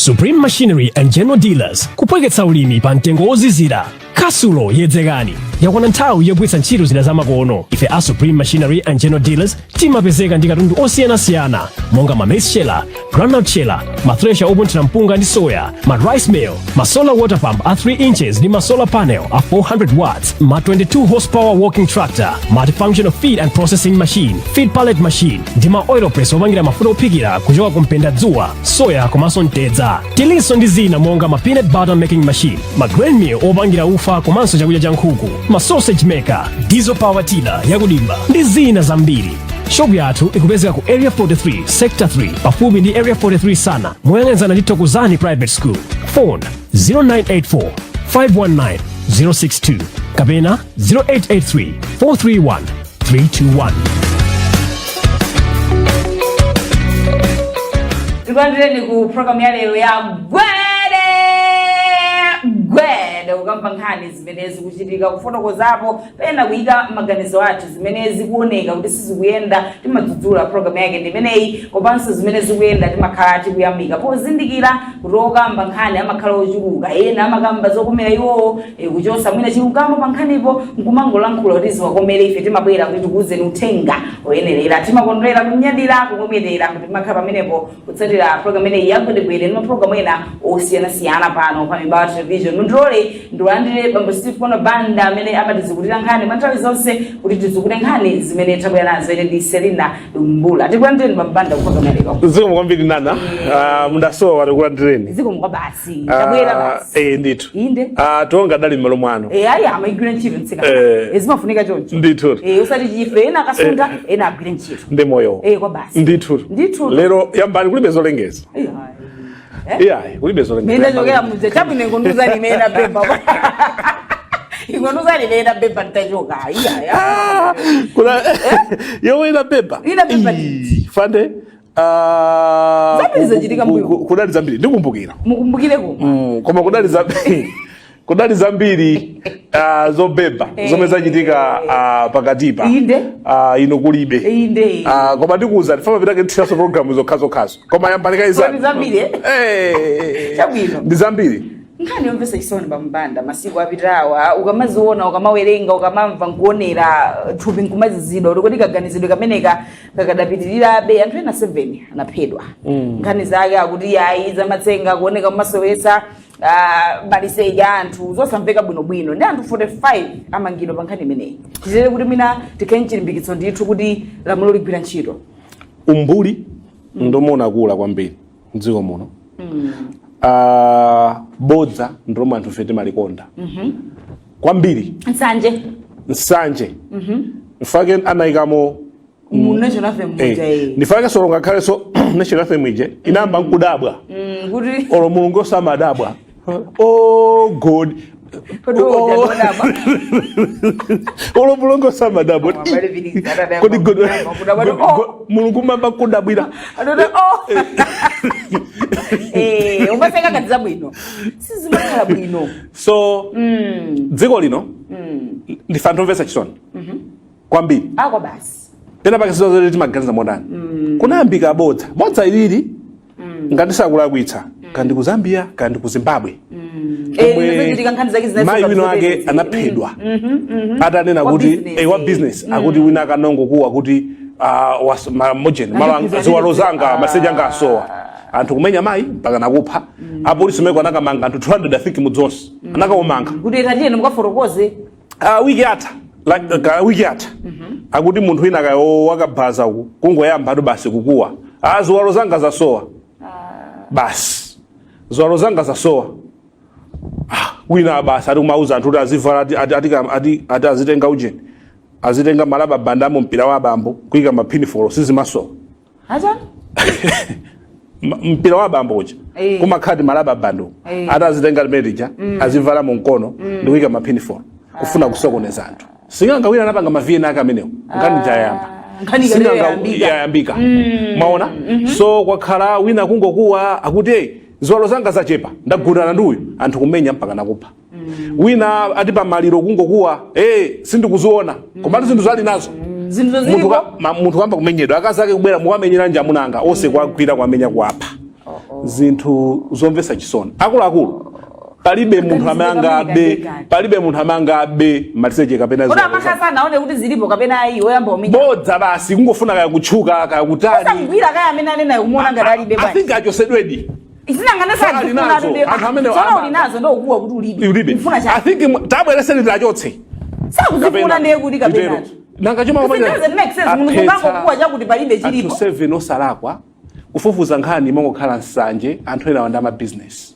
Supreme Machinery and General Dealers, kupweketsa ulimi pa mtengo wozizira. Kasulo yedzekani, yakwana nthawi yogwiritsa ntchito zida zamakono. Ife a Supreme Machinery and General Dealers timapezeka ndi katundu osiyanasiyana monga ma maize sheller, groundnut sheller, ma thresher opunthira mpunga ndi soya, ma rice mill, ma solar water pump a 3 inches ndi ma solar panel a 400 watts, ma 22 horsepower walking tractor, multifunctional feed and processing machine, feed pallet machine ndi ma oil press opangira mafuta ophikira kuchoka ku mpendadzuwa, soya komanso mtedza. Tilinso ndi zina monga ma peanut butter making machine, ma grain mill opangira ufa komanso chakudya cha nkhuku, ma sausage maker, diesel power tiller yakudimba ndi zina zambiri. Shopu yathu ikupezeka ku Area 43, Sector 3, pafupi ndi Area 43 sana, moyang'anizana ndi Thokozani Private School. Phone 0984 519 062 kapena 0883 431 321. Tikulandireni ku programu ya lero ya Gwede Gwede, kukamba nkhani zimene zikuchitika, kufotokozapo pena kuyika maganizo athu zimene zikuoneka kuti sizikuyenda. Timadzudzula, programu yake ndi imeneyi, komanso zimene zikuyenda timakhala tikuyamika, pozindikira kuti okamba nkhani amakhala ochuluka. Ena amakamba zokomera iwowo, kuchosa mwina chilungamo pa nkhanipo nkumangolankhula kuti ziwakomere. Ife timabwera kuti tikuwuzeni uthenga oyenerera. Timakondwera, kunyadira, kumwemwetera kuti timakhala pamenepo kutsatira programu imeneyi ya Gwedegwede ndi mapulogalamu ena osiyanasiyana pano pa Mibawa Television. Mundilole ndilandire bambo Steve Kono Banda amene amatizukutira nkhani mwa nthawi zonse kuti tizukute nkhani zimene tabwera nazo. Ine ndi Selina Lumbula. Tikulandireni, bambo Banda, ku programu ya lero. Zikomo kwambiri, Nana. Ah, mundasowa, tikulandireni. Zikomo kwa basi, tabwera basi. Eh, ndithu. Inde. Ah, tonga dali m'malo mwanu. Eh, ayi, amaigwira ntchito mtsikana. Zimafunika choncho. Ndithu. Usati chife, ena akasunda, ena agwire ntchito. Ndi moyo. Kwa basi. Ndithu. Ndithu. Lero yambani, kulibe zolengeza. Iyayi, kulibe zolengeza. Mene chokera muja chabwino, ingonduzani imene nabeba, ingonduzani imene nabeba ntachoka. Iya. Kuna yomwe inabeba. Inabeba. Ii, fande, ah, Zambiri zachitika mbuyo. Kudali zambiri, ndikumbukira. Mukumbukire koma. Koma kudali zambiri zobeba zomwe zachitika pakatipa. Ino kulibe. Koma ndikuwuza tifama pitake nthiranso programu zokhazokhazo, koma yambani. Kodi zambiri, eh? Eh. Chabwino. Ndi zambiri. Nkhani yomvetsa chisoni pambanda masiku apitawa, ukamaziona, ukamawerenga, ukamamva nkuonera, thupi nkumazizidwa kuti kodi kaganizidwe kameneka kakadapitirirabe? Anthu ena 7 anaphedwa. Nkhani zake akuti yayi, zamatsenga, kuoneka kumasowetsa maliseche anthu, zosamveka bwinobwino. Ndi anthu 45 amangidwa pa nkhani imeneyi. Titere kuti mwina tikhale mchilimbikitso ndithu kuti lamulo ligwira ntchito. Umbuli ndomwe unakula kwambiri mdziko muno. Bodza ndomwe anthu ife timalikonda kwambiri. Nsanje. Nsanje mfake anayikamo mu national anthem muja. Ndifake solo ngakhalenso national anthem ije inayamba nkudabwa. Kuti olo Mulungu osamadabwa, oh God. Kodi Oh. uja ndodabwa? Olo Mulungu osamadabwa. Abale Felix, adadabwa. Kodi God Kudabwa, oh. Mulungu mamba kudabwira. Adota, oh. Umaseka ngati zabwino sizimakhala bwino. So dziko lino ndife anthu omvetsa chisoni kwambiri. Akwa basi. Pena pake zoti timaganiza modani, kunayambika bodza, bodza ilili ngati sakulakwitsa, kandi ku Zambia kandi ku Zimbabwe, komwe Zimachitika nkhani zake zinali mayi wina ake zopezeka. anaphedwa atanena Wa kuti business, wa business, akuti wina akanongokuwa kuti mojeni malo ziwalo zanga, maseja anga asowa. Anthu kumenya mayi mpaka nakupha. Apolisi meko anakamanga anthu 200, I think, mudzonse anakaumanga. Kuti tatiyeni mukafotokoze. Ah, wiki yatha, like, ka wiki yatha, akuti munthu wina kayo wakabhaza uku kungoyamba atu basi kukuwa, ah, ziwalo zanga zasowa basi, ziwalo zanga zasowa. Ah, wina basi ati kumauza anthu kuti azivala, ati azitenga ujeni, azitenga malaba bandamo mpira wa abambo kuyika mapinifolo, sizimasowa. Acha. Mpira wa abambo uja kumakhati malaba bando, ati azitenga limene lija, azivala mu mkono ndikuyika mapinifolo, kufuna kusokoneza anthu. Sing'anga wina anapanga ma VN ake amenewo, nkhani jayamba. Nkhani Sing'anga yayambika. yayambika, maona. So kwakhala wina kungokuwa akuti, "Hey, ziwalo zanga zachepa, ndagundana ndi uyu." Anthu kumenya mpaka nakupha. Wina ati pamaliro kungokuwa, "Hey, sindikuziona," komatu zinthu zali nazo. Zinthu Munthu zilipo. Munthu kamba kumenyedwa, akazi ake kubwera, "Mukwamenyera nje amunanga?" Onse kuagwira, kuamenya, kuapha. Zinthu zomvetsa chisoni, akuluakulu. Palibe munthu amene angabe, Kamene palibe munthu amene angabe maliseche kapena Kodi ziwalo. Amakasa anaone kuti zilipo kapena ayi? Woyamba umenya Bodza basi, kungofuna kaya kutchuka, kaya kutani. Osagwira kaya amene anena kumuona ngati alibe I bwanji? think achosedwedi. Izinangane. Ali nazo, anthu amene Tsono uli nazo, ndokuwa kuti ulibe. Ulibe. Ufuna I chani? think tabwereseni tachotse. Sakuzifuna, ndiye kuti kapena Nanga chuma? It doesn't make sense. Munthu kungangokuwa chakuti palibe chilipo. Anthu 7 osalakwa. Kufufuza nkhani imangokhala nsanje. Anthu ena wanda amabizinesi,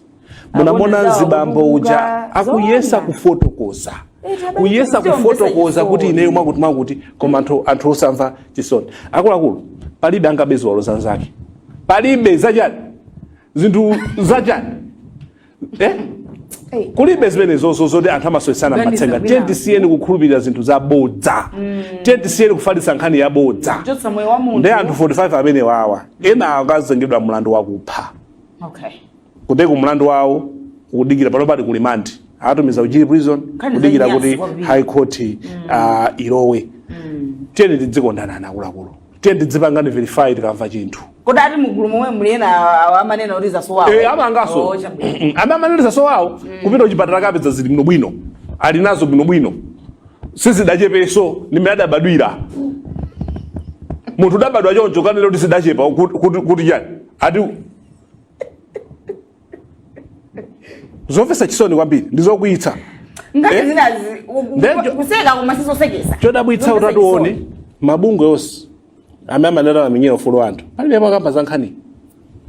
munamona Akuona mzibambo uja zawo akuyesa Zoona. kufotokoza, Eh, tabale kuyesa zomvetsa kufotokoza kuti chisoni. ineyo mwakuti mwakuti, koma anthu osamva chisoni. Akuluakulu, palibe angabe ziwalo zanzake, palibe. Zachani? Zinthu zachani, eh? Hey. Kulibe zimenezo zoti anthu amasowesana Kuganiza matsenga. bwino. Tiye tisiyeni kukhulupirira zinthu zabodza, tiye tisiyeni kufalitsa nkhani yabodza. Kuchotsa moyo wa munthu. Ndi anthu 45 amene wawa, ena akazengedwa mlandu wakupha. Kuteko mlandu wawo ukudikira pano, pali ku remand, atumiza ku Jili Prison Nkhani kudikira za kuti nyasi kwambiri. High Court ilowe. Tiyeni tidzikondanana, akuluakulu. Tiyeni tidzipangani verify tikamva chinthu. Kodi ati mugulu momwe muli ena amanena kuti zasowawo? Eh, amangaso. Oh, chabwino. Amene amanena zasowawo, kupita kuchipatala kapeza zili bwinobwino, ali nazo bwinobwino, sizidachepeso, ndimene adabadwira. Munthu udabadwa choncho, kanena kuti sidachepa kuti chani? Ati zomvetsa chisoni kwambiri, ndizokwiyitsa. Ngati Eh? zinazi kuseka koma sizosekesa. Chodabwitsa, Zomvetsa utatione chisoni. mabungwe onse amene amanena amenyera ufulu wa anthu, palibe akamba za nkhani.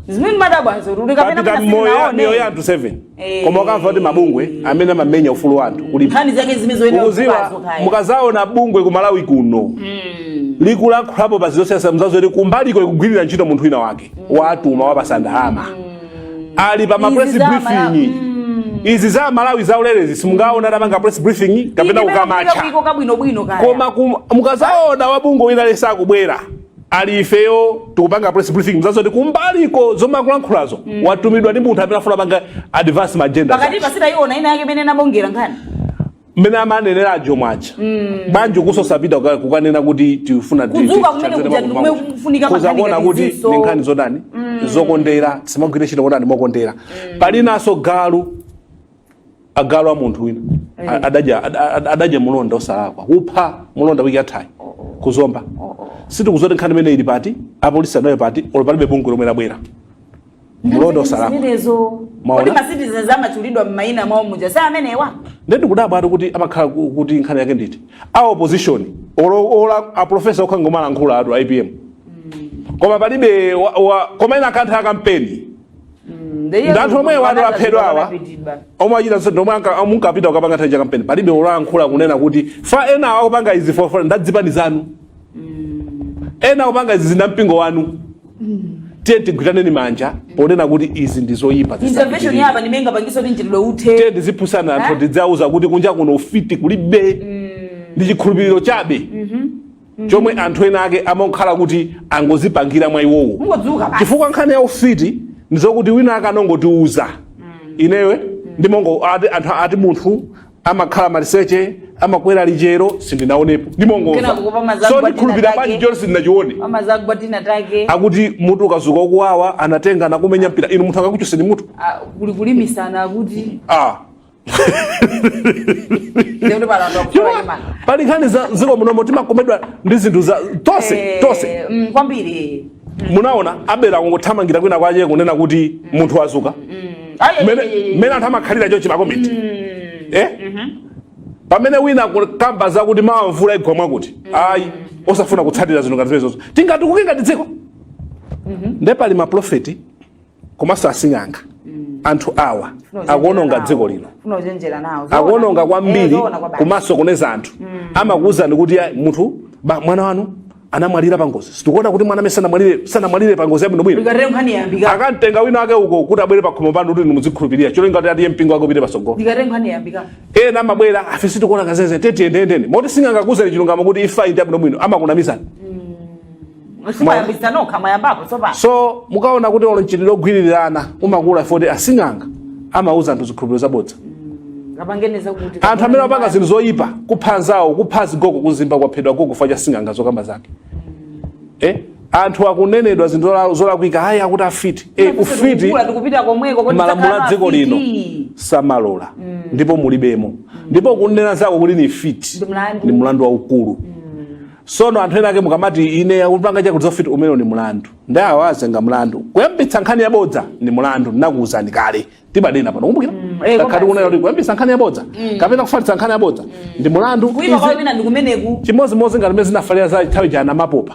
Zimene madabwazo kuti kapena Papita mwina moyo sindinaone. miyoyo ya anthu 7, Eh. koma ukamva kuti mabungwe amene amamenya ufulu wa anthu kulibe. Nkhani zake zimene zoyenera Ukuziwa, kupazo kaya. mukazaona bungwe ku Malawi kuno likulankhulapo pa zilosiyasa, mzazoti kumbaliko ikugwirira ntchito munthu wina wake, watuma, wapasa ndalama, ali pa ma Izi press za briefing. Izi za Malawi zaulerezi simungaona atapanga press briefing kapena kukamacha. Kuiko kabwinobwino kaya. Koma mukazaona wabungwe wina lesa akubwera, ali ifeyo tikupanga press briefing, mzazoti kumbaliko zomakulankhulazo watumidwa ndi munthu amene afuna panga advance agenda. Pakati pasitayiona ina yake imene nabongera nkhani. Mmene amanenera ajo mwaja bwanji kusosapita kukanena kuti tifuna Kudzuka kumene kuja ndi kumene kufunika. Kuza Mankhani kuona ngati kuti izinso. ndi nkhani zotani zokondera, tisamagwire ntchito kotani mokondera. Palinaso galu, agalu a munthu wina adadya mulonda osalakwa, kupha mulonda wiki yathayi kuzomba. Sitikuzoti nkhani imene ili pati, apolisi anayo pati, olo palibe bungwe lomwe labwera. Mulonda osalakwa. Zimenezo. Maona? Kodi ma citizens amachulidwa m'mayina mwawo muja sa amenewa? Ndi ndikudabwa ati kuti amakhala kuti nkhani yake nditi a opposition ola a professor okha ngomalankhula atu IPM, koma palibe koma ina akantha a kampeni. Ndi anthu omwe wanu aphedwa awa, omwe achita zonse, omwe munkapita kukapanga nthawi ya kampeni, palibe olankhula kunena kuti fa ena awa akupanga izi for ndadzipani zanu, ena akupanga izi zinda mpingo wanu. Tiye tigwiraneni manja ponena kuti izi ndi zoyipa. Intervention zisapitirire. yapa ndimenga pangiso kuti mchitidwe uthe. Tiye tiziphunzitsana anthu, Eh? tidzauza kuti kunja kuno ufiti kulibe, ndi chikhulupiriro chabe chomwe anthu ena ake amakhala kuti angozipangira mwa iwowo. Mungodzuka basi. Chifukwa nkhani ya ufiti ndizokuti wina akanongotiuza inewe ndimongo ati anthu ati munthu amakhala maliseche, amakwera lichero, sindinaonepo, ndimongomva. Kena kukopa mazangu So ndikhulupirira atina bwanji take. chonse sindinachione? Amazagwa tina take. Akuti mutu ukazuka ukuwawa, anatenga anakumenya mpira. Inu, munthu akakuchoseni mutu? Ah, kuli kulimisana kuti ah. ndikuti pano anthu akusowa chimanga. Pali nkhani za ziko munomo, timakomedwa ndi zinthu za tonse tonse. Kwambiri. Munaona abela akungothamangira kwina kwache kunena kuti munthu wazuka. Ayi, Mmene ayi, ayi, ayi. mmene anthu amakhalira chonchi ma comment, eh, pamene wina kamba zakuti mawa mvula igwa mwakuti, ayi, osafuna kutsatira zinthu ngati zimenezozo, tingatukuke ngati dziko? Nde pali maprofeti komanso asing'anga. Anthu awa akuononga dziko lino. Funa uchenjera nawo. Akuononga kwambiri. Zoona kwa basi. Komanso kuneza anthu amakuwuzani kuti "Ayi, munthu mwana wanu anamwalira pangozi." Sitikuona kuti mwana amene sanamwalire pangozi yabwinobwino. Ndikatero nkhani yambika. Akamtenga wina ake uko kuti abwere pakhomo panu kuti muzikhulupirira, cholinga kuti atiye mpingo wake upite pasogolo. Ndikatero nkhani yambika. Ena amabwera, afe sitikuona kazeze, tetiyendeyendeni, moti sing'angakuuzeni chilungamo kuti ifa indi yabwinobwino, amakunamizani. Simayambisa nokha, mwayambapo tsopano. So mukaona kuti olo mchitidwe ogwiririrana umakula foti asing'anga amauza anthu zikhulupiriro zabodza. Kapangeneza kuti Anthu amene amapanga zinthu zoyipa, kupha anzawo, kupha zigogo, kuzimba kwaphedwa gogo fa cha sing'anga zokamba zake, eh? Anthu akunenedwa zinthu zolakwika, ayi, akuti afiti, ufiti. Tikukula, tikupita komweko kodi? Malamulo a Takhala dziko lino afiti. Samalola ndipo mulibemo, ndipo kunena zako kuti ni fiti Ndi mlandu. Ni mlandu waukulu. Sono anthu ena ake mukamati ine akupanga chakuti zofiti, umene ni mlandu, ndi awo azenga mlandu. Kuyambitsa nkhani yabodza ni mlandu. Ndinakuwuzani kale, timanena pano, kumbukira? Takhala tikunena kuti kuyambitsa nkhani yabodza kapena kufalitsa nkhani yabodza ndi mlandu. Kuyipa Izi- kwa wina ndi kumeneku. Chimodzimodzi ngati mmene zinafalira za nthawi jana mapopa,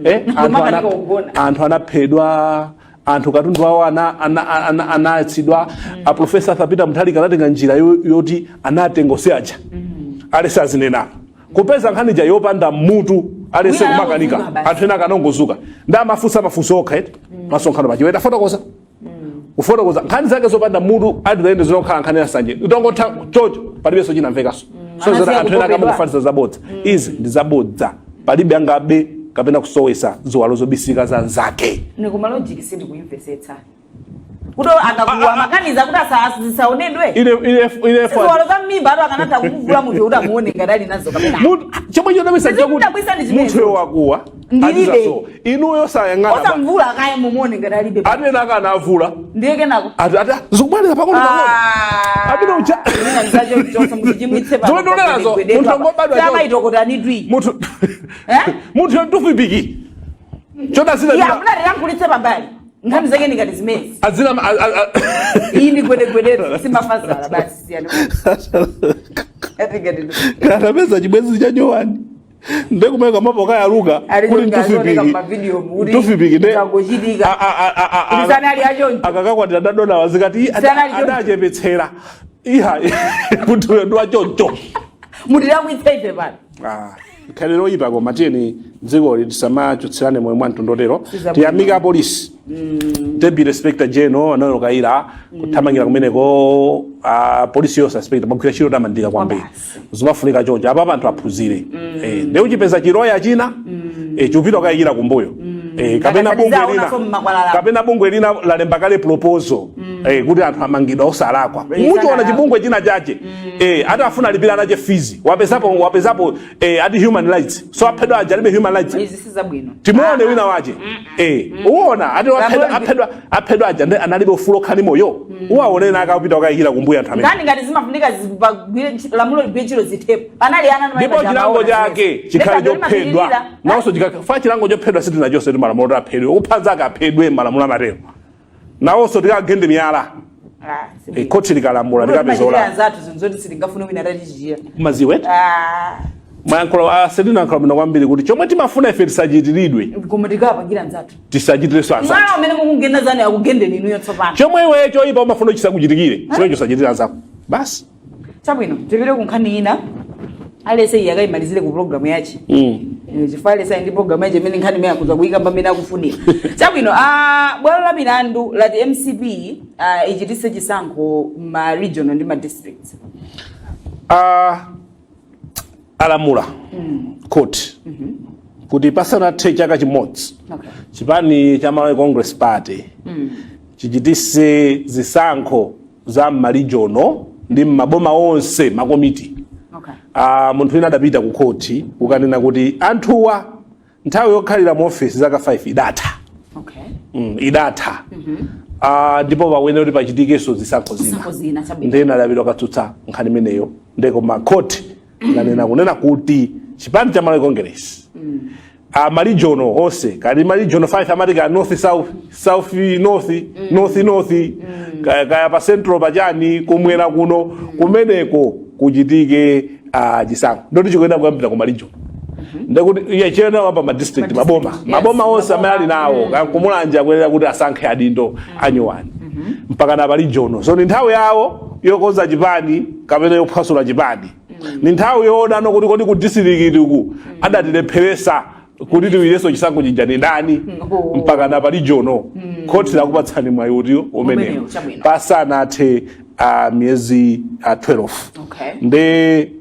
anthu Kumakanika kugona. Anthu anaphedwa, anthu katundu awo anatsidwa. A Professor Arthur Peter Mutharika anatenga njira yoti anatenga onse aja alese azinenapo kupeza nkhani ija yopanda mutu, alese Wina kumakanika. anangozuka basi. Anthu ena akanongozuka ndi amafunsa mafunso okha eti masonkhano pachiweta fotokoza, kufotokoza nkhani zake zopanda mutu. Atiyende zokhala nkhani ya sanje utongotha chocho, palibenso chinamvekanso. So zoti Anasiya anthu ena kupopedwa. akamangofalitsa zabodza. Izi ndi zabodza, palibe angabe kapena kusowesa ziwalo zobisika za nzake. Ni kuma logic sindikuyimvetsetsa kuti akakuwa makaniza kuti zisaonedwe. Ine Ziwalo za mmimba atu akanatha kumuvula munthu kuti amuone ngati ali nazo kapena. Munthu chomwe chodabwitsa chakuti Zikudabwitsa ndi chimenezo. munthuyo wakuwa Ndilibe. atizasowa, inuyo sayang'ana. Osamvula akaye mumuone ngati alibe. Ati ena akanavula. Ndiye kenako ati ati zikubwerera pang'ono pang'ono. Amene uja- Zomwe ndionerazo, munthu angobadwa choncho. Amaitokotani Munthu Eh? munthu yotufipiki chodazina. Ya munatilankhulitse pambali nkhani zake ndingati zimezi. Azina Iyi ndi gwedegwedetu, simafazala basi, siyani. Kanapeza chibwenzi cha nyowani ndekumeka mapo kayaluka kuti ntufipiki ntufipiki nde Zangochitika. Kuti sana ali achoncho. Akakakwatira dadona wazikati Sana ali choncho. Adachepetsera iha, munthuyo ndi wachoncho. Mutilakwitse ife pano. Khalidwe loyipa, koma tiyeni dzikoli tisamachotserane moyo mwa mtundotero. Sizabwino. Tiyamika apolisi, Deputy Inspector General Anoel Kayira kuthamangira kumeneko, polisi yonse, inspector magwira ntchito tamandika kwambiri. Kwabasi. Zimafunika choncho, apa anthu aphunzire. Ndi uchipeza chiloya china, chupita ukayikira kumbuyo, kapena Akatatiza bungwe lina aonaso mmakwalala. Kapena bungwe lina lalemba kale proposal, kuti anthu amangidwa osalakwa. Muchiona Sanalakwa. chibungwe china chache, ati afuna alipira nache fees, wapezapo wapezapo, ati human rights, so aphedwa aja alibe human rights. Izi sizabwino. Timuone wina wache, uwona ati waphedwa Lamulo. Aphedwa aphedwa aja ndi analibe ufulu okhani moyo, uwaonena akapita ukayikira kumbuyo anthu amene Nkhani ngati zimafunika lamulo ligwire ntchito zithepo, panali ana. Ndipo chilango chake chikhale chophedwa nawonso. Fa chilango chophedwa sitinachonse ti malamulo kuti aphedwe, kuphanza akaphedwe, malamulo amatero nawonso tikagende miyala. Khoti likalamula tikapeza olakwa. Anzathu zinthu zoti sitingafune wina atatichitira. Maziwe mayankhulo asetiнаyankhula bwino kwambiri kuti chomwe timafuna ife tisachitiridwe Koma tikawapangira anzathu tisachitirenso anzathu. Mwana amene mukugenda zanu akugendeni inuyo tsopano. Chomwe iwe choyipa umafuna chisakuchitikire, chomwe chisachitire anzako basi. Chabwino, tipite ku nkhani ina. Alese iyi akayimalizire ku programu yachi. Chifukwa alese ali ndi programu yachi imene nkhani imene akuza kuyika pamene akufunira. Chabwino, bwalo la milandu lati MCP ichitise chisankho ma regional ndi ma districts. Alamula court kuti pasanathe chaka chimodzi chipani cha Malawi Congress Party chichitise zisankho za mma regional ndi mmaboma onse makomiti. Munthu wina adapita ku khoti kukanena kuti anthuwa nthawi yokhalira mu ofesi zaka 5 idatha. Idatha, ndipo pakuyenera kuti pachitikenso zisankho zina. Zisankho zina, chabwino. Ndena adapita katsutsa nkhani imeneyo, ndeko makhoti lanena kunena kuti chipani cha Malawi Congress, ma regional onse, kali ma regional 5 amati ka north, south, south, north, north, north, kaya pa central, pachani, kumwera kuno, kumeneko kuchitike chisankho. Ndoti chikuyenera kuyambira ku ma regional, ndekuti iye chiyenera kuyamba ma district, Ma maboma, district, yes, maboma onse amene ali maboma. nawo. Kumulanje akuyenera kuti asankhe adindo anyuwani mpaka na pa regional. So ni nthawi yawo yokonza chipani kapena yophwasula chipani. Ni nthawi yoonano kuti kodi ku district ku adatilepheresa kuti tiwirenso chisankho chija ni ndani? Oh. Mpaka na pa regional, khoti lakupatsani mwayi uti umenewo Umenewo, chabwino. pasanathe miyezi 12. Okay. Nde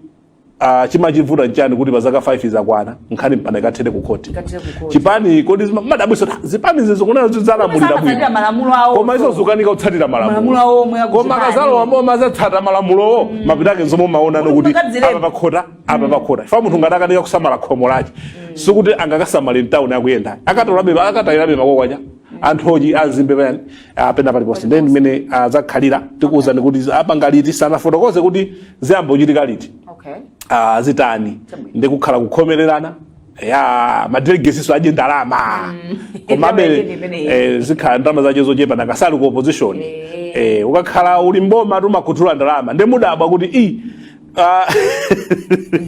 Chimachivuta nchani kuti pa zaka 5 zakwana nkhani mpana ikathere ku khoti? Ikathere ku khoti. Chipani kodi madabwisa kuti zipani zizo kunena zalamulira Samatsatira bwino, malamulo awo, koma izo zukanika kutsatira malamulo malamulo awo omwe koma akuchipani. akazalowa mboma azatsata malamulowo. Mapitake nzomwe maonano Kuti kuti mukadziremba. apa pakhota, apa pakhota. Fa munthu ngati akanika kusamala khomo lache, sikuti angakasamale mtawuni akuyenda, akatolabe, akatayirabe makokwacha anthochi azimbe payani apena paliponse. Then mmene azakhalira tikuwuzani kuti apanga liti. Sanafotokoze kuti ziyamba kuchitika liti. Zitani Chabwino. ndi kukhala kukhomererana ya madelegates adye ndalama, komabe Ndalama imeneyi. Zikhala ndalama zache zochepa nakasali ku opposition. Ukakhala uli mboma tumakhuthula ndalama, ndi mudabwa kuti i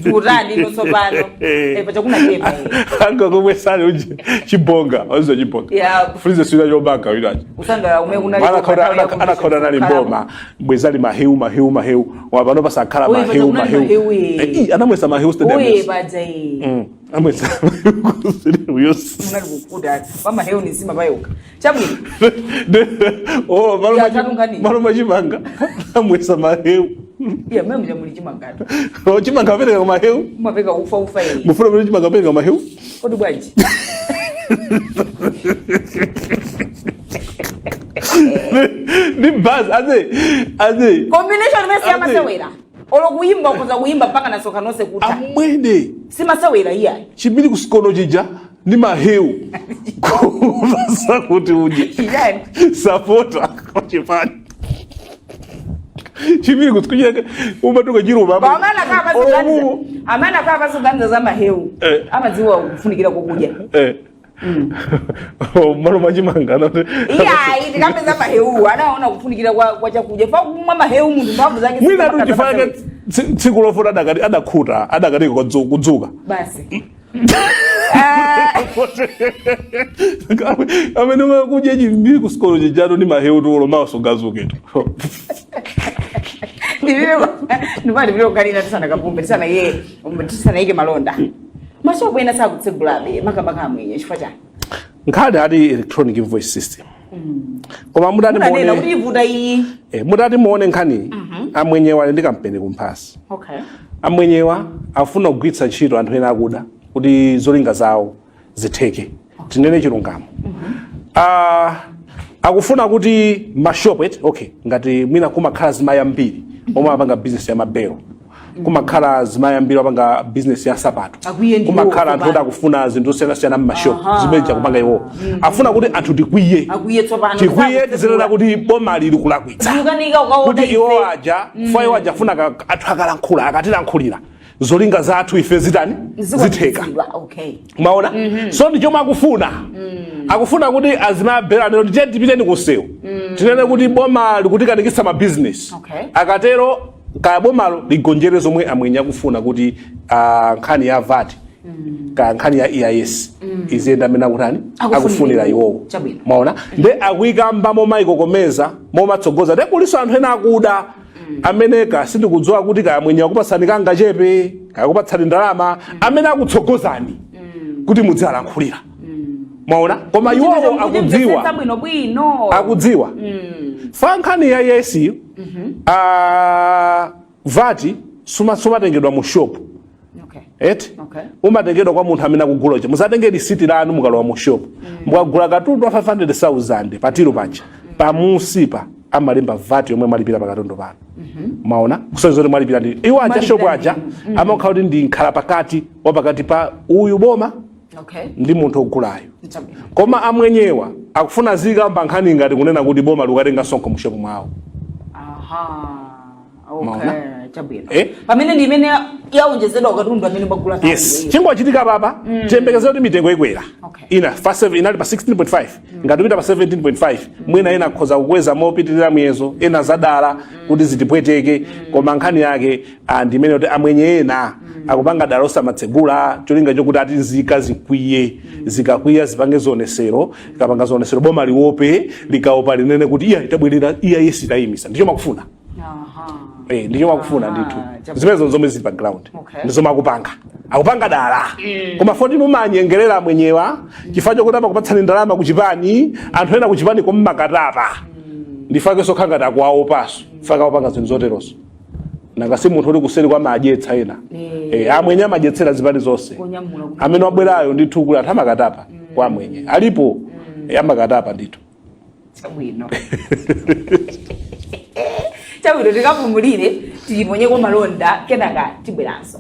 Mvutani ino tsopano. Pachakuna chepa. Anga komwe sali uje chibonga wazizo chibonga frize sila chobanga winachi Usanga umwe kunali anakhoda nali mboma bwezali mahewu, mahewu, mahewu wapano pasakhala Uye, mahewu. pachakunali Mahewu. mahewu, eh. Anamwesa mahewu stadium Uye yonse. paja iyi. Amwesa mahewu stadium yonse. Munali kukuta pamahewu ni nsima payoka. Chabwino. Oh, malo Ya, machi- tatu. Malo machimanga amwesa mahewu. Iya, mwe mja muli chimangano. Oh, chimanga apereka mahewu. Mumapeka ufa ufa iyi. Mufuna kuti chimanga apereka mahewu? Kodi bwanji? Ndi buzz aze aze. Combination imene Ate. siyamasewera. Olo kuyimba ukuza kuyimba mpaka nasoka nonse kuta. Amwene. Simasewera iya. Chibili kusikono chija ndi mahewu kupasa kuti udye. Chijani. Sapota kuchipani chibili kusikucheka umatuka chiruma. Pamene akhala paziganiza. Amene akhala paziganiza za mahewu. Amadziwa kufunikira kokudya. Oh, malo machimanga anati Iya, tikambe za mahewu anaona kufunikira kwa chakudya. Fa kumwa mahewu munthu mphamvu zake mwina zimakhala tuchifake zamasewera. tsiku lofuna adakati adakhuta adakati kudzuka. Basi. Amene umakudya chibili kusikono chijatu ndi mahewu tulo maso gazuketo. Ndipati kukalina tisanakapumbe, tisanaye tisanayike malonda. Mashopu ena sakutsegulabe, makamaka amwenye, chifukwa chani? Nkhani ati electronic invoice system, koma mutati Munanena kuti muone ivuta iyi. Mutati muone nkhani, amwenyewa ali ndi kampeni kumphasi. Amwenyewa afuna kugwiritsa ntchito anthu ena akuda kuti zolinga zawo zitheke. Tinene chilungamo. Akufuna kuti mashopu eti okay, ngati mwina kumakhala zimayi ambiri omwe amapanga business ya mabelo, kumakhala zimayi ambiri amapanga business ya sapato, Akwiye ndiwo kumakhala anthu oti tsopano. akufuna zinthu zosiyanasiyana mmashopu zimene chakupanga iwo. Afuna kuti anthu tikwiye. Akwiye tsopano. Tikwiye, tizinena kuti boma lili kulakwitsa, Zikukanika ukaona kuti iwo aja fa iwo aja afuna anthu akalankhula, akatilankhulira, zolinga zathu ife zitani? Zitheka. Maona? So ndi chomwe akufuna. Akufuna kuti azimabera nero tiye tipiteni kunsewu, tinene kuti boma likutikanikitsa mabizinesi. Akatero kaya bomalo ligonjere zomwe amwenye akufuna kuti nkhani ya VAT kaya nkhani ya EIS iziyenda amene akutani? Akufunira akufunira iwowo. Chabwino. Maona? Nde akuyikamba momayikokomeza, momatsogoza. Nde kuliso anthu ena akuda amene ka sindikudziwa kuti kaya mwenye akupatsani kangachepe, kaya akupatsani ndalama, amene akutsogozani kuti mudziwalankhulira. Maona? Koma iwowo akudziwa. Bwino bwino. Akudziwa fa nkhani ya EIS, VAT sumatengedwa mu shop. Eti? Umatengedwa kwa munthu amene akugula uja. Musatenge lisiti lanu mukalowa mu shop. Mukagula katundu wa 500,000 patiro paja, pamusipa amalemba VAT yomwe mwalipira pa katundu pano. Maona? Kusonyeza kuti mwalipira ndi iwo aja. Mwalipira. Shop aja amakhala kuti ndi nkhala pakati wapakati pa uyu boma ndi munthu ogulayo. Chabwino. Koma amwenyewa akufuna zikamba nkhani ngati kunena kuti boma likukatenga sonkho mu shop mwawo. Maona? Chabwino. Eh? Pamene ndi imene yaonjezedwa katundu amene mwagula kale. Yes, chingochitika papa, tiyembekezere kuti mitengo ikwera. Ina fa 7 inali pa 16.5, ngati upita pa 17.5, mwina ena akhoza kukweza mopitirira muyezo, ena zadala kuti zitipweteke. Koma nkhani yake ndi imene kuti amwenye ena akupanga dala osamatsegula, cholinga chokuti ati nzika zikwiye. Zikakwiya zipange zionesero, ikapanga zionesero boma liwope, likaopa linene kuti iya itabwerera iya yesi itayimisa. Ndicho makufuna. Ndicho makufuna ndithu. Zimenezo zomwe zili pa ground. Ndizomwe akupanga, akupanga dala. Koma foti mumanyengerera mwenyewa chifukwa chokuti amakupatsani ndalama kuchipani, anthu ena kuchipani kommakatapa ndifake sokha ngati akuwaopaso faka akupanga zinthu zoterozo. Nanga si munthu uli kuseri kwa madyetsa ena? Amwenye amadyetsera zipani zonse. Konyamula kuti- Amene wabwerayo ndithu kuli anthu amakatapa kwa amwenye alipo. Amakatapa ndithu. Chabwino, chabwino, tikapumulire, tiyiponyeko malonda, kenaka tibweranso.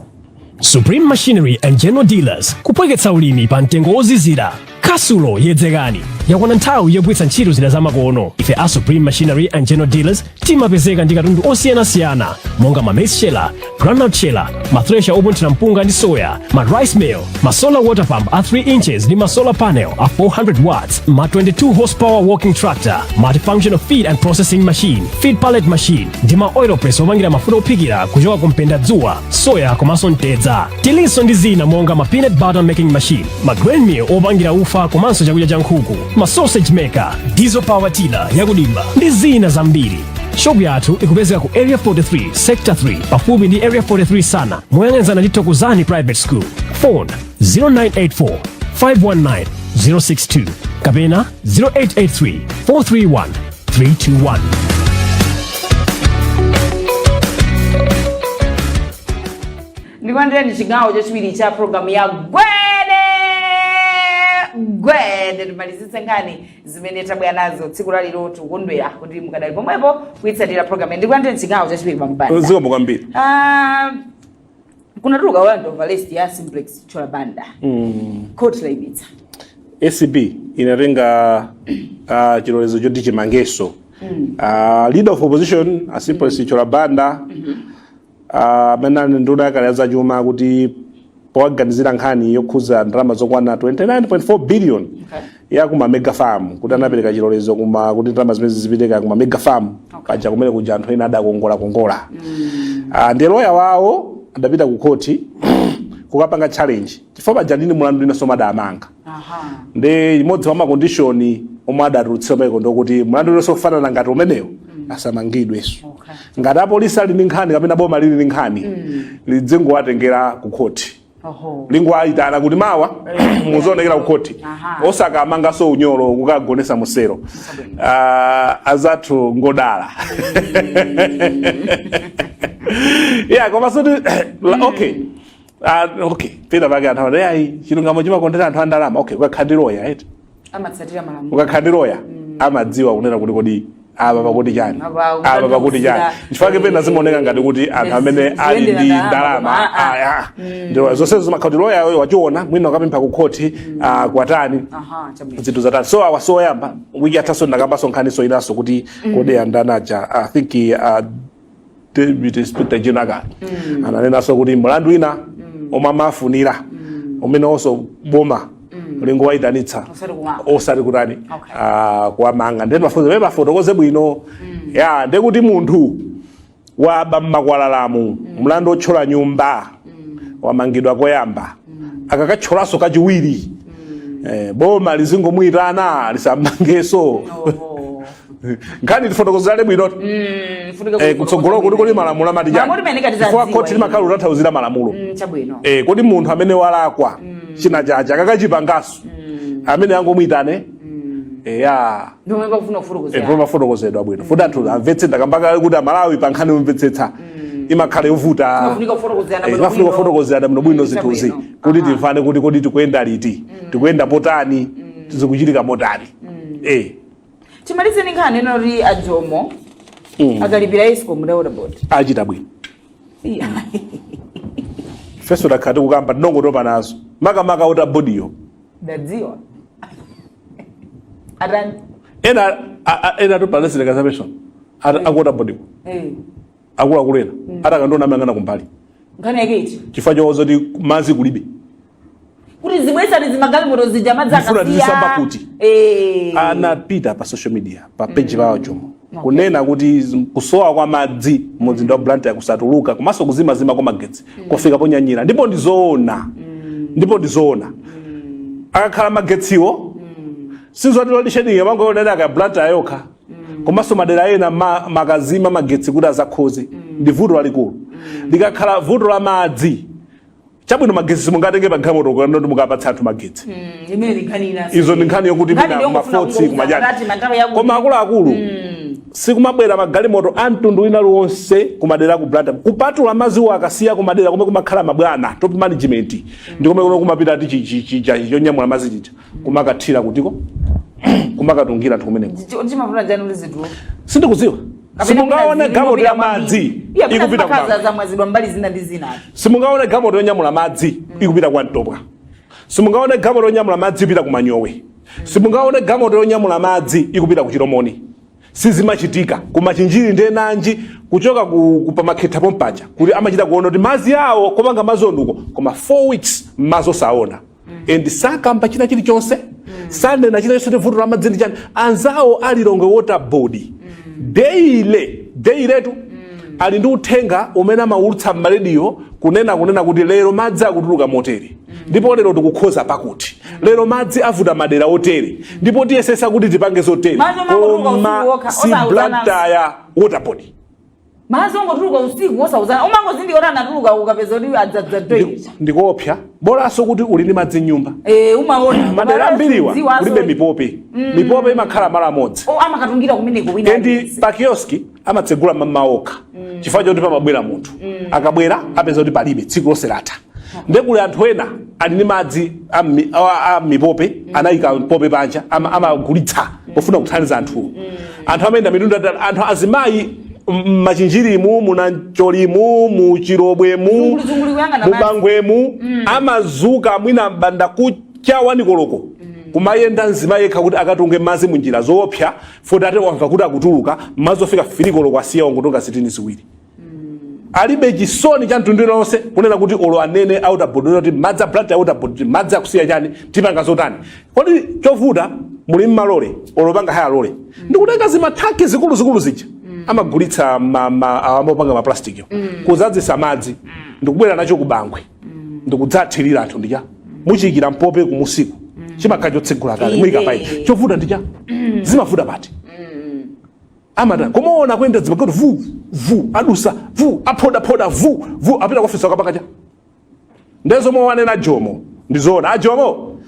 Supreme Machinery and General Dealers, kupweketsa ulimi pa mtengo wozizira. Kasulo yedzekani, yakwana nthawi yogwiritsa ntchito zida zamakono. Ife a Supreme Machinery and General Dealers timapezeka ndi katundu osiyanasiyana monga ma maize sheller, groundnut sheller, ma thresher opunthira mpunga ndi soya, ma rice mill, ma solar water pump a 3 inches ndi ma solar panel a 400 watts, ma 22 horsepower walking tractor, multifunctional feed and processing machine, feed pallet machine ndi ma oil press opangira mafuta ophikira kuchoka ku mpendadzuwa, soya komanso mtedza. Tilinso ndi zina monga ma peanut butter making machine, ma grain mill opangira ufa komanso chakudya cha nkhuku, ma sausage maker, diesel power tiller yakudimba ndi zina zambiri. Shopu yathu ikupezeka ku Area 43, Sector 3, pafupi ndi Area 43 sana, moyang'anizana ndi Thokozani Private School. Phone 0984 519 062 kapena 0883 431 321. Ndikulandireni chigawo chachiwiri cha programu ya Gwede Gwede. Timalizitse nkhani zimene tabwera nazo tsiku la lero. Tikukondwera kuti mukadali pomwepo kuitsatira programu. Ndikulandireni chigawo chachiwiri, Bambo. Zikomo kwambiri. Ah, kunatuluka warrant of arrest ya Simplex Chithyola Banda, court laimitsa. ACB inatenga chilolezo choti chimangeso leader of opposition a Simplex Chithyola Banda, amene ali nduna yakale ya zachuma, kuti powaganizira nkhani yokhuza ndalama zokwana 29.4 billion ya kuma mega farm, kuti anapereka chilolezo kuma kuti ndalama zimene zipiteka kuma mega farm. Paja kumene kuja anthu ena adakongola kongola. Ndi loya wawo adapita ku khoti kukapanga challenge, chifukwa paja ndini mulandu inenso madamanga. Ndi imodzi mwa ma condition omwe adatulutsidwa maiko ndokuti mlandu ulinso kufanana ngati umenewo asamangidwenso. Ngati apolisi ali ndi nkhani kapena boma lili ndi nkhani, lidzingowatengera ku khoti, lingowayitana kuti mawa muzionekera ku khoti, osakamanganso unyolo kukagonesa musero. Azathu ngodala yeah, koma soti okay. Okay, pena pake anthu amati ayi, chilungamo chimakondera anthu a ndalama. Okay, ukakhala ndi loya, right, amatsatira malamulo. Ukakhala ndi loya amadziwa kunena kuti kodi apa pakuti chani, Apa apa pakuti chani. Chifukwa pena zimaoneka ngati kuti anthu amene ali ndi ziyendera ndalama koma, ah, ah, ah. Ndio zonsezo zimakhala kuti loya wachiona, mwina wakapempha ku khoti, kwatani, Aha, chabwino. zinthu zatani. So awa soyamba wiki yathaso ndakambaso nkhaniso inaso kuti kodi andanaja, I think Deputy Inspector General kale ananenaso kuti mlandu wina omwe amafunira umene onso boma lingowayitanitsa Osati kumanga. Osati kutani, kuwamanga. Ndiye mafunzo pamene pafotokoze bwino ya ndekuti munthu waba mmakwalalamu, mlandu otchola nyumba, wamangidwa koyamba, akakatcholanso kachiwiri, boma lizingomuyitana lisamangeso. Nkhani tifotokozerane bwino. Funika Kutsogolo kuti kodi malamulo amati chani? Malamulo imene Chifukwa tizadziwa khoti limakhala kutanthauzira malamulo. Chabwino. Kodi munthu amene walakwa china chache akakachipangaso, amene angomuyitane ya Ndomwe pakufuna kufotokozera. Pomwe mafotokozedwa bwino futi anthu amvetse. Ndakambaka kuti Amalawi pa nkhani yomvetsetsa imakhala yovuta. Imafunika kufotokozerana bwino Imafunika bwino. kufotokozerana bwinobwino zinthuzi kuti timvane kuti kodi tikuyenda liti, tikuyenda potani, zikuchitika motani. Timalizeni nkhani inoti ajomo akalipira ESCOM ndi Water Board. Achita bwino. Ifenso takhala tikukamba, tinongotopa nazo, makamaka Water Board yo. Ndadziwa atani. Ena ena topalesireka za pension aku Water Board ko, akuluakulu ena atakandiona amayang'ana kumbali. Nkhani yake iti? Chifukwa chozoti madzi kulibe. Kuti zibwesani zimagalimoto zija madzi Ndifuna akasiya. tizisamba kuti. Anapita pa social media pa page pawo Jomo kunena kuti kusowa kwa madzi mu mzinda wa Blantyre, kusatuluka komanso kuzimazima kwa magetsi kufika ponyanyira, ndipo ndizoona, ndipo ndizoona. Akakhala magetsiwo, sizoti load shedding yamangoonera aka Blantyre yokha, komanso madera ena makazima magetsi kuti azakhoze ndi vuto lalikulu. Likakhala vuto la madzi, chabwino, magetsi simungatenge pa galimoto kuti mukapatsa anthu magetsi. Imene ndi nkhani ina. Izo ndi nkhani yokuti Nkhani mina ndiyongofuna mafotsi kungokuza kumajani. kuti manthawi yakuti- Koma akuluakulu, Sikumabwera magalimoto a mtundu wina uliwonse kumadera ku Blantyre, kupatula madziwo akasiya kumadera komwe kumakhala mabwana, top management, ndi komwe kuno kumapita ti chija chonyamula madzi chija, kumakathira kutiko, kumakatungira anthu kumeneko. Chimafuna chani kuti zituluke? Sindikudziwa. Simungaone galimoto ya madzi ikupita ku Bangwe. Zamwazidwa mbali zina ndi zina. Simungaone galimoto yonyamula madzi ikupita kwa Mtopwa. Simungaone galimoto yonyamula madzi ikupita ku Manyowe. Simungaone galimoto yonyamula madzi ikupita ku Chilomoni. Sizimachitika. Ku Machinjiri ndi enanji, kuchoka ku pamakhetha pompaja, kuti amachita kuona kuti madzi awo kopanga madzi onduko, koma 4 weeks madzi osaona, and sakamba china chilichonse, sanena china chonse vuto la madzi ndi chani. Anzawo a Lilongwe Water Board daily, daily tu ali ndi uthenga umene amaulutsa m'marediyo kunena kuti lero madzi akutuluka motere, ndipo lero tikukhoza pakuti lero madzi avuta madera otere, ndipo tiyesesa kuti tipange zotere. Madzi omangotuluka Koma usiku wokha, si osauzana. Blantyre Water Board. Madzi ongotuluka usiku osauzana, umangozindikira kuti anatuluka ukapeza kuti adzadza toilet. Ndikuopsa. Bolanso kuti uli ndi madzi mnyumba. Eh, umaona. Madera ambiriwa Dziwaso. kulibe mipope. Mipope imakhala malo amodzi. O, amakatungira kumeneko wina And aliyense. pa kioski amatsegula mmawa okha, chifukwa choti pamabwera munthu. Akabwera apeza kuti palibe, tsiku lonse latha. Ndekuli anthu ena ali ndi madzi a mipope, anayika mpope panja, amagulitsa pofuna kuthandiza anthuwo. Anthu amayenda mitundu atali, anthu azimayi m'Machinjirimu, muNancholimu, muChilobwemu, Zungulizunguli kuyang'ana madzi. muBangwemu, amazuka mwina mbanda kucha 1 koloko, kumayenda mzimayi yekha kuti akatunge madzi munjira zoopsa, foti ate wamva kuti akutuluka madzi ofika 3 koloko, asiya wangotunga zitini ziwiri. Alibe chisoni cha mtundu lonse kunena kuti olo anene a Water Board kuti madzi a Blantyre Water Board, kuti madzi akusiya chani, tipanga zotani. Kodi chovuta muli mmalole, olo panga haya lole, ndikutenga zimathanki zikuluzikulu zija amagulitsa amapanga ma plastic yo, kuzadzisa madzi, ndikubwera nacho kubangwe, ndikudzathirira anthu, ndija muchiyikira mpope kumusiku, chimakhala chotsegula kale, muyika paipi. Chovuta ndija zimavuta pati? Amata kumaona kuyenda zimakoto, vu vu, adusa vu, aphoda phoda vu vu, apita kuofisi akapakacha. Ndezomwe wanena Jomo ndizoona. AJomo,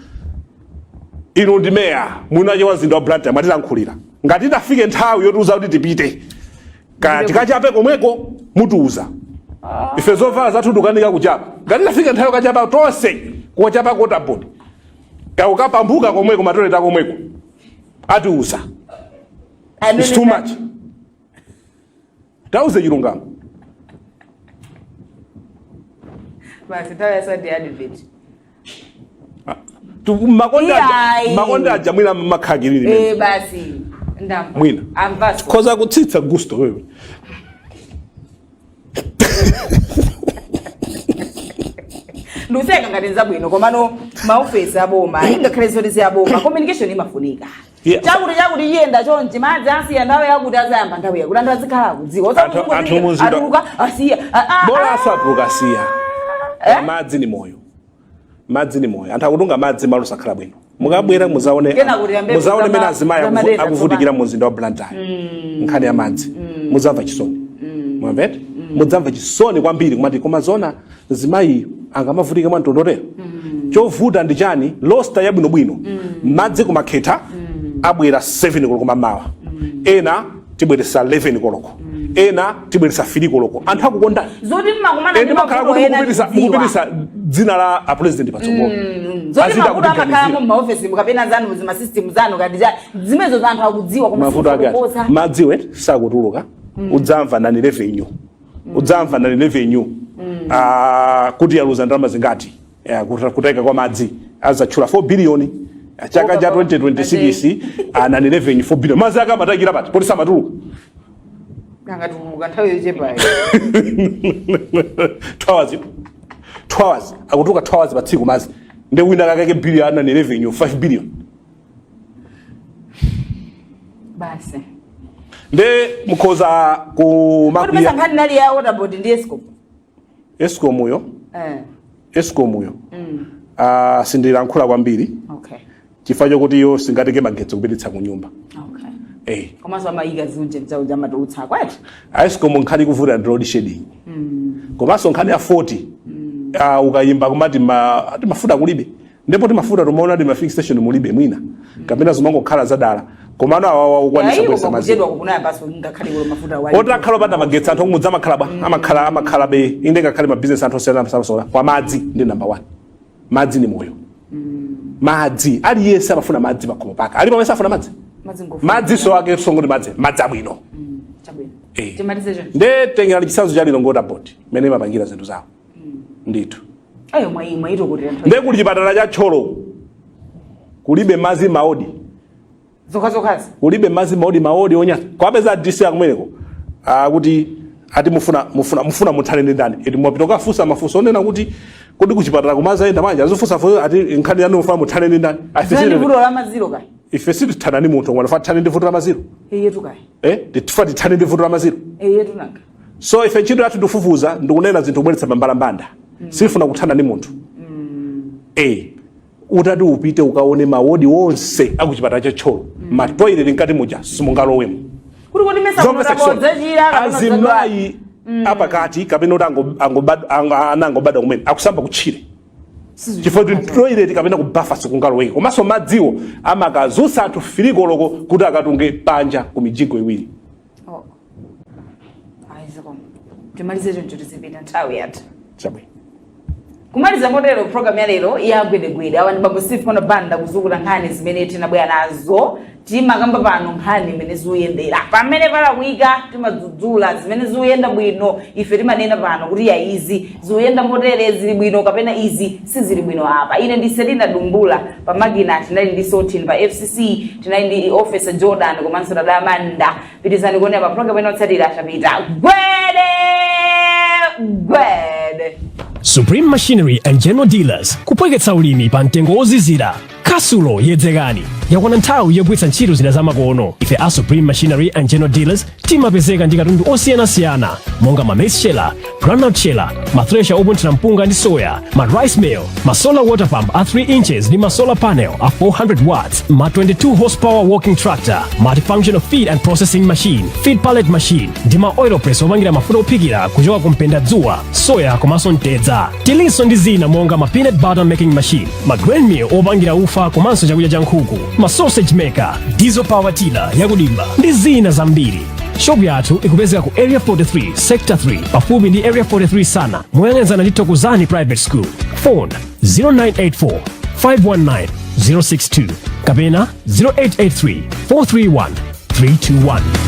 inu ndi meya mwinache wa mzinda wa Blantyre, mwatilankhulira. Ngati itafike nthawi yotiuza kuti tipite kaya tikachape komweko, mutiuza. Ife zovala zathu tikukanika kuchapa. Ngati itafike nthawi yokachapa tonse, kuchapa ku Water Board, kakukapambuka komweko, matoleta komweko, atiuza. It's too much. Tauze chilungamo. Basi, nthawi ya Sunday advert. Makonda aja. Iyayi. Makonda aja mwina makhakiriri. Eh, basi ndamva. Mwina. Amvaso. Khoza kutsitsa gusto wewe. Ndikuseka ngati nzabwino, komano maofesi aboma, ingakhale zoti si aboma, communication imafunika. Chakuti chakuti chiyenda chonchi, madzi asiya nthawi yakuti, azayamba nthawi yakuti, anthu azikhala akudziwa. Anthu muzinda- Atuluka asiya. Bola asatuluka asiya. Eh? Madzi ni moyo, madzi ni moyo. Anthu akutunga madzi malo sakhala bwino. Mukabwera muzaone. Kena kuti ambe Muzaone mene azimayi zamadera akuvutikira mu mzinda wa Blantyre, nkhani ya madzi. Mudzamva chisoni, mwamvete? Mudzamva chisoni kwambiri, kumati koma zona zimayi angamavutika mwa mtondotero? Chovuta ndi chani? Roster yabwinobwino, madzi kumakhetha abwera 7 koloko mamawa, ena tibweresa 11 koloko, ena tibweresa 3 koloko. Anthu akukondani. Zoti mmakumana Eni ndi makhala mavuto kuti ena mukupitisa tidziwa. mukupitisa dzina la a president patsogolo. Zoti Azita mavuto amakhalamo kutiganizira. m'maofesi mukapena zanu, zima system zanu, kati zimenezo anthu akudziwa, koma Mavuto ake ati? simufotokoza. Madzi we sakutuluka, udzamva non revenue, udzamva non revenue kuti yaluza ndalama zingati. Kuteka kwa madzi azatchula 4 billion chaka cha 2026, non revenue 4 billion. Madzi ake amatakira pati poti samatuluka? Angatuluka nthawi yochepayo. 2 hours, 2 hours akutuluka, 2 hours pa tsiku madzi, ndi wina kakake billion non revenue 5 billion. Basi. Nde mukhoza Kodi kumakwiya. pesa nkhani nali ya Water Board ndi Escom? Escom uyo. Escom uyo, sindilankhula kwambiri chifukwa chokuti iyo singatenge magetsi kupititsa ku nyumba. Komanso amayika ziunje mzawo zamatulutsa kwati. Escom nkhani ikuvuta ndi load shedding, komanso nkhani ya 40. Ukayimba kumati ati mafuta kulibe, ndipo timafuta tumaona ti ma filling station mulibe, mwina kapena zimangokhala zadala. Komano awawa ukwanisa kubweretsa madzi. Kuchedwa kukunayambaso, ngakhale kulo mafuta wali. Otakhala opanda magetsi, anthu akumudzi amakhala bwa? Amakhala be inde, ngakhale mabizinesi anthu osiyana samasona kwa madzi ndi number one. Madzi ni moyo. Madzi, aliyense amafuna madzi pakhomo pake. Alipo amene safuna madzi? Madzi ngofuna. Madzi so ake songoti madzi, madzi abwino. Chabwino. Eh. Timalize choncho. Nde tengerani chitsanzo cha Lilongwe Water Board mene imapangira zinthu zawo ndithu. Ayo mwayi mwayitokotera nthawi. Nde kuli chipatala cha Thyolo, kulibe madzi ma ward. Zokhazokhazi. Kulibe madzi ma ward, ma ward onya kwapeza DC akumeneko akuti ati mufuna muthane ndi ndani? Iti mwapita kukafunsa mafunso onena kuti kodi kuchipatala kumazayenda manja azifunsa funso ati nkhani yanu mufuna muthane ndi ndani? Ah, ife Zani vuto la maziro kaya. Ife sitithana ndi munthu, ngwana tithane ndi vuto la maziro. Eyetu kaya. Eh, tifa tithane ndi vuto la maziro. Eyetu nanga. So ife ntchito yathu ndikufufuza, ndikunena zinthu kubweretsa pambalambanda. Sifuna kuthana ndi munthu. Eh, utati upite ukaone ma ward wonse akuchipatala cha Thyolo, ma toilet mkati muja simungalowemo. Kuti kodi mesa Zomvetsa chisoni. kunotabodzachira? Azimayi apakati kapena kuti anangobadwa kumene akusamba kutchire chifukwa kuti toilet kapena kubafa sikungaloweke. Komanso madziwo amakazutsa anthu 3 koloko kuti akatunge panja ku mijigo iwiri. Oh. Ayi, zikomo. Timalize choncho, tizipita, nthawi yatha. Chabwino. Kumaliza motero program ya lero ya Gwedegwede. Awa ndi bambo Steve Banda kuzukuta nkhani zimene tinabwera nazo. Timakamba pano nkhani imene zikuyendera, pamene palakwika timadzudzula, zimene zikuyenda bwino ife timanena pano kuti ya, izi zikuyenda motere, zili bwino, kapena izi sizili bwino apa. Ine ndi Selina Dumbula. Pamakina tinali ndi Sotin, pa FCC tinali ndi Officer Jordan komanso Tadamanda. Pitizani kuonera pa program inotsatira. Tapita, gwede gwede. Supreme Machinery and General Dealers, kupweketsa ulimi pa mtengo wozizira. Kasulo yedzekani, yakwana nthawi yogwiritsa ntchito zida zamakono. Ife a Supreme Machinery and General Dealers timapezeka ndi katundu osiyanasiyana monga ma maize sheller, groundnut sheller, ma thresher opunthira mpunga ndi soya, ma rice mill, ma solar water pump a 3 inches ndi ma solar panel a 400 watts, ma 22 horsepower walking tractor, multifunctional feed and processing machine, feed pallet machine ndi ma oil press opangira mafuta ophikira kuchoka ku mpendadzuwa, soya komanso mtedza. Tilinso ndi zina monga ma peanut butter making machine, ma grain mill opangira ufa komanso chakudya cha nkhuku, ma sausage maker, diesel power tiller yakudimba ndi zina zambiri. Shopu yathu ikupezeka ku Area 43, Sector 3, pafupi ndi Area 43 sana, moyang'anizana ndi Thokozani Private School. Phone 0984 519 062 kapena 0883 431 321.